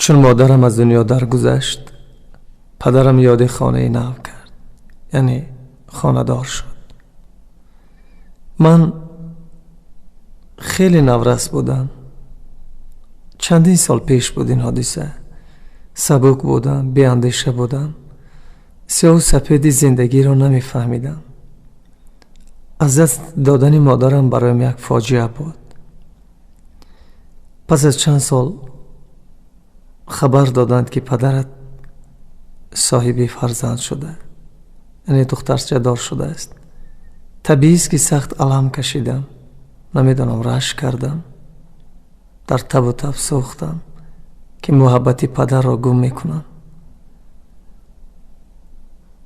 Чун модарам аз дунё даргузашт, падарам ёди хонаи нав кард, яъне хонадор шуд. Ман хеле наврас будам. Чандин сол пеш буд ин ҳодиса. Сабук будам, беандеша будам, сиёҳу сапеди зиндагиро намефаҳмидам. Аз даст додани модарам бароям як фоҷиа буд. Пас аз чанд сол хабар доданд, ки падарат соҳиби фарзанд шуда, яъне духтарчадор шудааст. Табиист, ки сахт алам кашидам. Намедонам, рашк кардам, дар табу таб сӯхтам, ки муҳаббати падарро гум мекунам.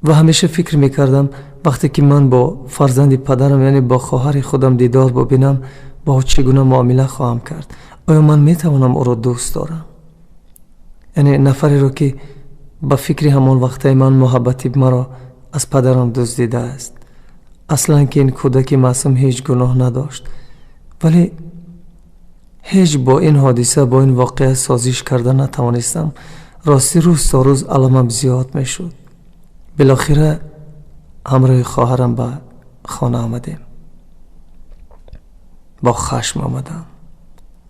Ва ҳамеша фикр мекардам, вақте ки ман бо фарзанди падарам, яъне бо хоҳари худам дидор бубинам, бо ӯ чӣ гуна муомила хоҳам кард? Оё ман метавонам ӯро дӯст дорам? Яъне нафареро, ки ба фикри ҳамон вақтаи ман муҳаббати маро аз падарам дуздидааст. Аслан ки ин кӯдаки маъсум ҳеҷ гуноҳ надошт, вале ҳеҷ бо ин ҳодиса, бо ин воқеа созиш карда натавонистам. Ростӣ, рӯз то рӯз аламам зиёд мешуд. Билохира ҳамроҳи хоҳарам ба хона омадем. Бо хашм омадам,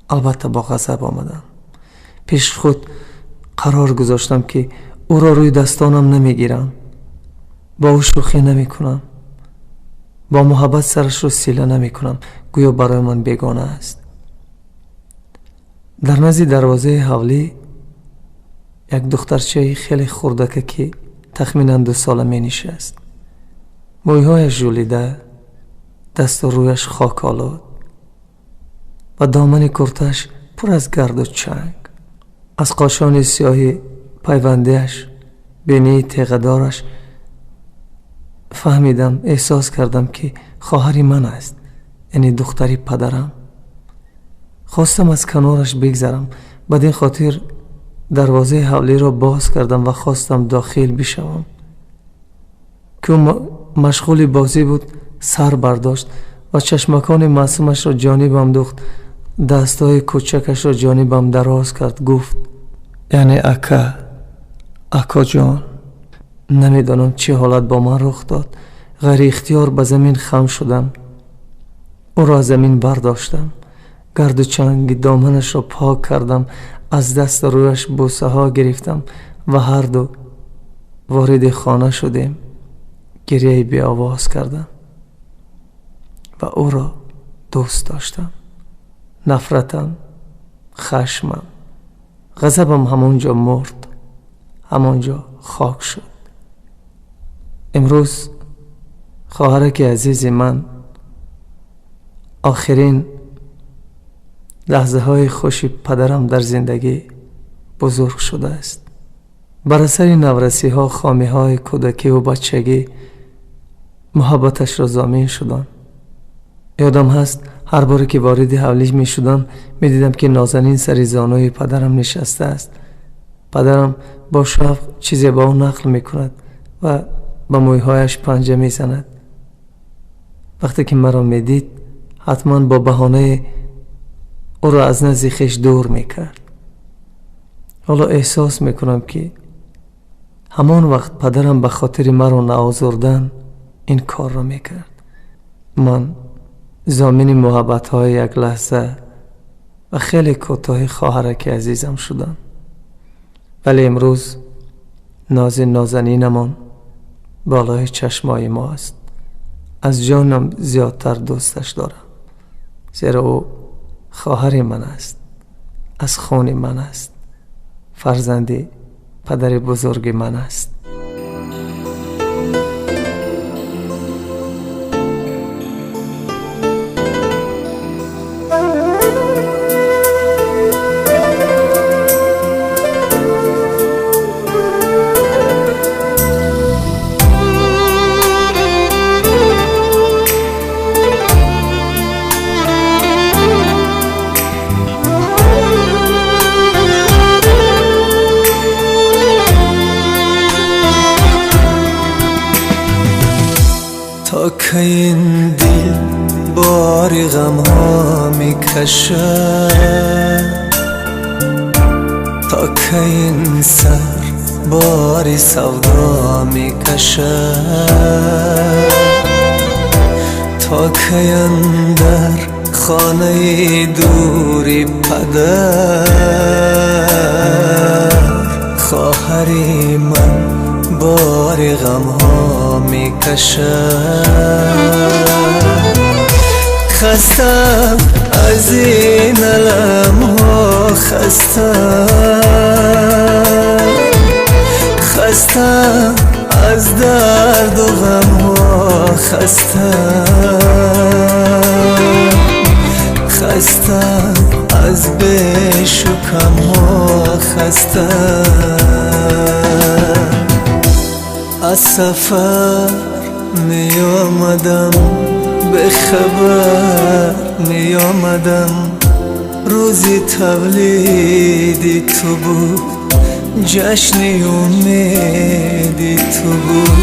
албатта, бо ғазаб омадам. Пеши худ қарор гузоштам, ки ӯро рӯи дастонам намегирам, бо ӯ шӯхӣ намекунам, бо муҳаббат сарашро сила намекунам, гӯё барои ман бегона аст. Дар назди дарвозаи ҳавлӣ як духтарчаи хеле хурдака, ки тахминан 2 сола менишаст. Мӯйҳояш жӯлида, дасту рӯяш хоколуд ва домани куртааш пур аз гарду чанг. Аз қошони сиёҳи пайвандиаш, бинии теғадораш фаҳмидам, эҳсос кардам, ки хоҳари ман аст, яъне духтари падарам. Хостам аз канораш бигзарам. Бадин хотир дарвозаи ҳавлиро боз кардам ва хостам дохил бишавам, ки ӯ машғули бозӣ буд. Сар бардошт ва чашмакони маъсумашро ҷонибам духт, дастҳои кӯчакашро ҷонибам дароз кард, гуфт, яъне ака, акоҷон. Намедонам, чӣ ҳолат бо ман рух дод. Ғайриихтиёр ба замин хам шудам, ӯро аз замин бардоштам, гарду чанги доманашро пок кардам, аз дасту рӯяш бӯсаҳо гирифтам ва ҳарду вориди хона шудем. Гирияи беовоз кардам ва ӯро дӯст доштам. Нафратам, хашмам, ғазабам ҳамон ҷо мурд, ҳамон ҷо хок шуд. Имрӯз хоҳараки азизи ман охирин лаҳзаҳои хуши падарам дар зиндагӣ бузург шудааст. Бар асари наврасиҳо, хомиҳои кӯдакиву бачагӣ муҳаббаташро зомин шудам. Ёдам ҳаст, ҳар боре ки вориди ҳавлӣ мешудам, медидам, ки Нозанин сари зонуи падарам нишастааст. Падарам бо шавқ чизе ба ӯ нақл мекунад ва ба мӯйҳояш панҷа мезанад. Вақте ки маро медид, ҳатман бо баҳонае ӯро аз назди хеш дур мекард. Ҳоло эҳсос мекунам, ки ҳамон вақт падарам ба хотири маро наозурдан ин корро мекард. Ман зомини муҳаббатҳои як лаҳза ва хеле кӯтоҳи хоҳараки азизам шудам, вале имрӯз нози нозанинамон болои чашмои мо аст. Аз ҷонам зиёдтар дӯсташ дорам, зеро ӯ хоҳари ман аст, аз хуни ман аст, фарзанди падари бузурги ман аст. То кай ин дил бори ғамҳо мекашад, то То ки ин сар бори савдо мекашад, то ки андар хонаи дури падар хоҳари ман бори ғамҳо мекашад. Хастам аз ин аламҳо, хастам, хастам аз дарду ғамҳо, хастам, хастам аз бешу камҳо, хастам. Аз сафар меомадам, бехабар меомадам, рӯзи тавлиди ту буд, ҷашни умеди ту буд.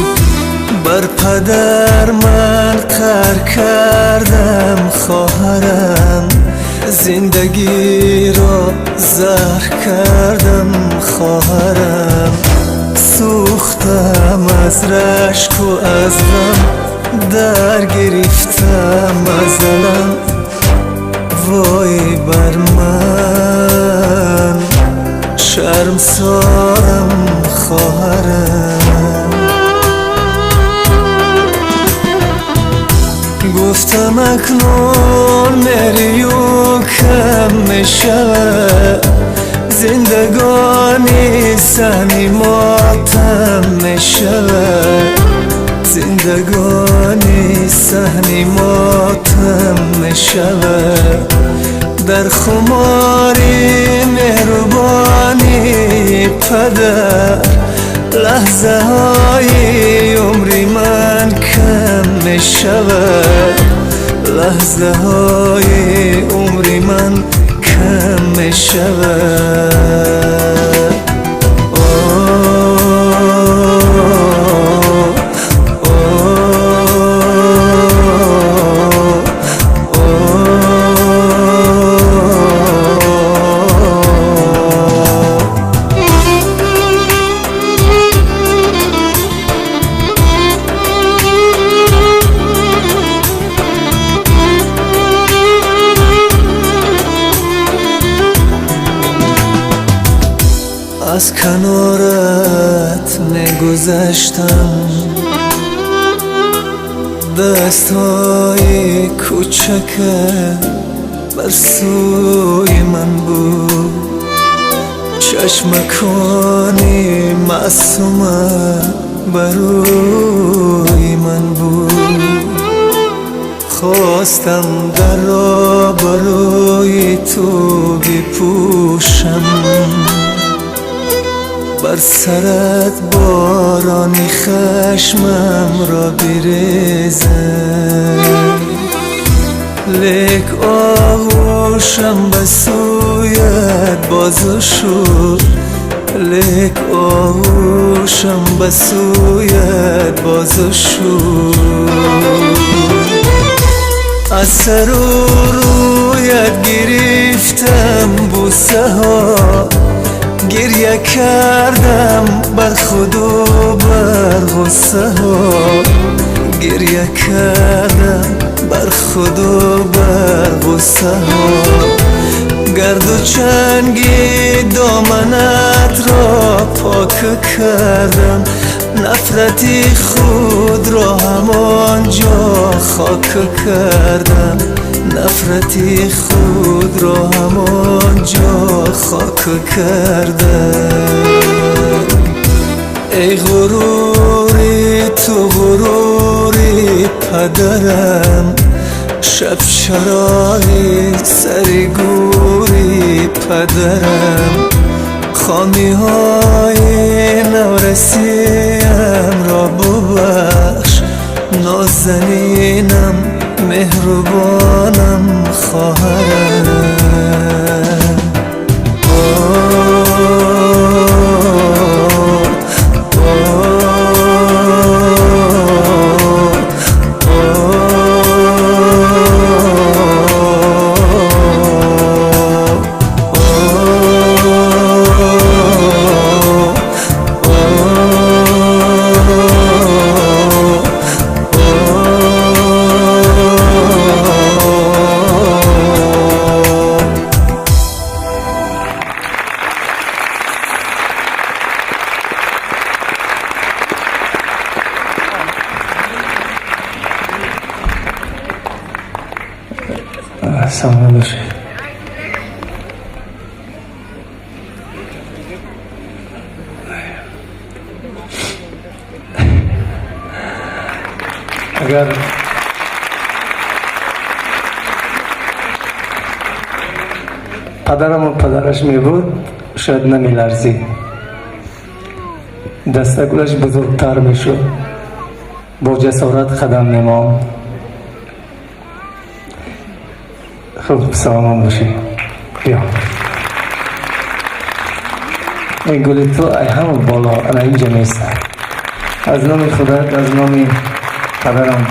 Бар падар ман қар кардам хоҳарам, зиндагиро заҳр кардам хоҳарам. Сӯхтам аз рашку аз ғам, дар гирифтам аз алам, вой бар ман шармсорам хоҳарам. Гуфтам акнун меҳрию кам мешавад, зиндагонӣ саҳни мотам мешавад, зиндагонӣ саҳни мотам мешавад. Дар хумори меҳрубонии падар лаҳзаҳои умри ман кам мешавад, лаҳзаҳои умри ман кам мешавад. Аз канорат мегузаштам, дастҳои кӯчакат бар сӯи ман буд, чашмакони маъсумат бар рӯи ман буд. Хостам дарро бар рӯи ту бипӯшам, бар сарат борони хашмамро бирезам, лек оғӯшам ба сӯят бозу шуд, лек оғӯшам ба сӯят бозу шуд. Аз сару рӯят гирифтам бӯсаҳо, гиря кардам бар худу бар ғуссаҳо, гиря кардам бар худу бар ғуссаҳо. Гарду чанги доманатро пок кардам, нафрати худро ҳамон ҷо хок кардам, нафрати худро ҳамон ҷо хок кардам. Эй ғурури ту ғурури падарам, шаб чароғи сари гӯри падарам, хомиҳои наврасиямро бубахш, нозанинам меҳрубонам хоҳарам. Oh. Саломат бошед. Агар падараму падараш мебуд, шояд намеларзид, дастагулаш бузургтар мешуд, бо ҷасорат қадам мемонд. Хуб, саломат бошед. Биё, ин гули ту ай ҳама боло ана инҷа меистад. Аз номи худат, аз номи падарам.